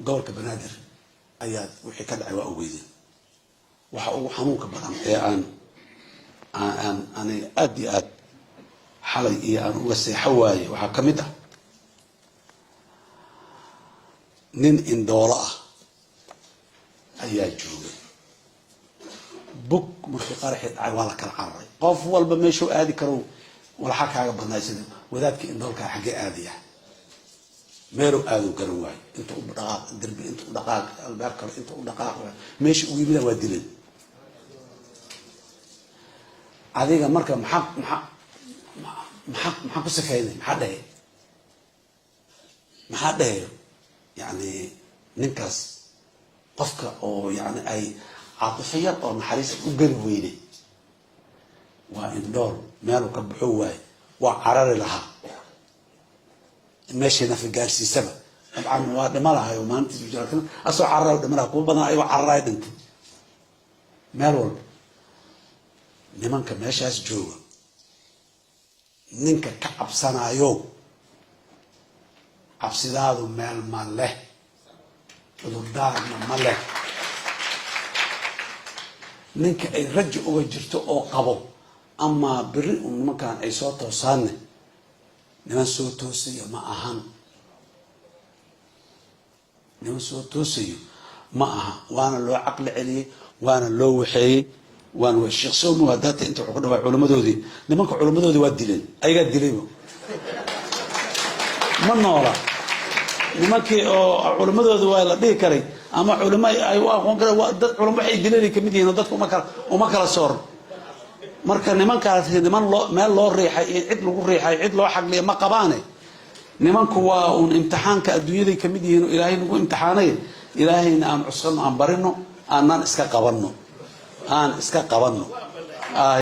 Gobolka Banaadir ayaa wixii ka dhacay waa ogeydeen. Waxa ugu xanuunka badan ee aan aniga aad iyo aad xalay iyo aan uga seexo waaye waxaa ka mid ah nin indhoolo ah ayaa joogay. Bug markii qaraxii dhacay waa la kala cararay, qof walba meeshuu aadi karo. Walxa kaaga badnaay sida wadaadkii indhoolkaa xaggee aadaya, meeluu aaduu garan waayo. Inta u dhaqaaq derbi, inta u dhaqaaq albaab kale, inta u dhaqaaq meesha ugu yimida waa dilan. Adiga marka maxaa ku sifeynay? Maxaa dhehe? Maxaa dheheyo? Yani ninkaas qofka oo yani ay caatifo yar oo naxariis u geli weyne, waa indhool, meeluu ka baxo waaye, waa carari lahaa meeshay nafi gaarsiisaba. Dabcan waa dhima lahay oo maalintiis jira asoo carara dhima laha. Kuwa badan ayagoo cararaay dhintay meel walba. Nimanka meeshaas jooga, ninka ka cabsanaayo, cabsidaadu meel ma leh, cudurdaarna ma leh. Ninka ay rajo uga jirto oo qabo amaa beri un nimankan ay soo toosaanne, niman soo toosayo ma ahan, niman soo toosayo ma aha. Waana loo caqli celiyey, waana loo waxeeyey, waana Sheekh Somi waa daata inta wuxuu ku dhawaa culimadoodii. Nimanka culimadoodii waa dileen, ayagaa dilayba, ma noola. Nimankii oo culimadooda waa la dhihi karay ama culimo ay u aqoon kareen, waa dad culimo waxay dileen ay kamid yihiin oo dadka uma kala soor. Marka nimankaasi niman loo meel loo riixay iyo cid lagu riixay, cid loo xagliya ma qabaane. Nimanku waa uun imtixaanka adduunyaday kamid yihiin oo Ilaahay nagu imtixaanay. Ilaahayna aan cuskanno, aan barino, aanan iska qabanno, aan iska qabanno.